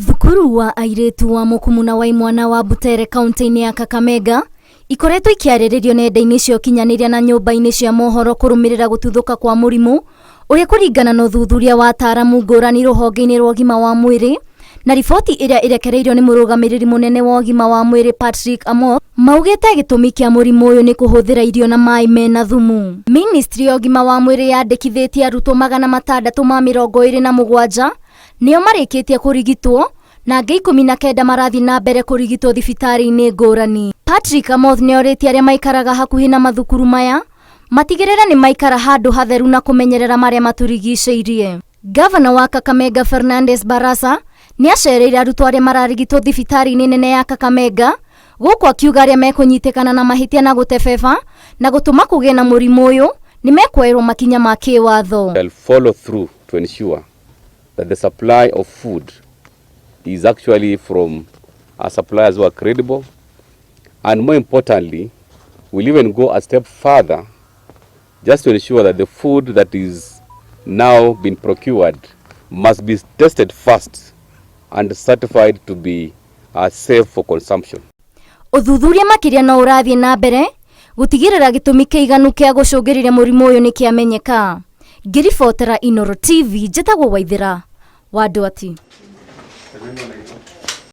Thukuru wa airĩtu wa Mũkumu na wa imwana wa Butere kaunti-inĩ ya Kakamega ikoretwo ikĩarĩrĩrio nenda-inĩ cia ũkinyanĩria na nyũmba-inĩ cia mohoro kũrũmĩrĩra gũtuthũka kwa mũrimũ ũrĩa kũringana na ũthuthuria wa ataaramu ngũrani rũhonge-inĩ rwa ũgima wa mwĩrĩ na riboti ĩrĩa ĩrekereirio nĩ mũrũgamĩrĩri mũnene wa ũgima wa mwĩrĩ Patrick Amoth maugĩte gĩtũmi kĩa mũrimũ ũyũ nĩ kũhũthĩra irio na maĩ mena thumu. Ministry ya ũgima wa mwĩrĩ yandĩkithĩtie arutwo 627 nĩo marĩkĩtie kũrigitwo na angĩ 19 marathiĩ na mbere kũrigitwo thibitarĩ-inĩ ngũrani. Patrick Amoth nĩ orĩtie arĩa maikaraga hakuhĩ na mathukuru maya matigĩrĩre nĩ maikara handũ hatheru na kũmenyerera marĩa matũrigicĩirie. Gavana wa Kakamega Fernandes Barasa nĩ acereire arutwo arĩa mararigitwo thibitarĩ-inĩ nene ya Kakamega gũkũ akiuga arĩa mekũnyitĩkana na mahĩtia na gũtebeba na gũtũma kũgĩe na mũrimũ ũyũ nĩ mekuoerwo makinya ma kĩwatho. Shall follow through to ensure that the supply of food is actually from our suppliers who are credible, and more importantly, we'll even go a step further just to ensure that the food that is now been procured must be tested first and certified to be safe for consumption. Ũthuthuria makĩria no ũrathiĩ na mbere gũtigĩrĩra gĩtũmi kĩiganu kĩa gũcũngĩrĩria mũrimũ ũyũ nĩ kĩamenyeka. Ngĩribotera Inoro TV, njĩtagwo Waithĩra wa Ndwati.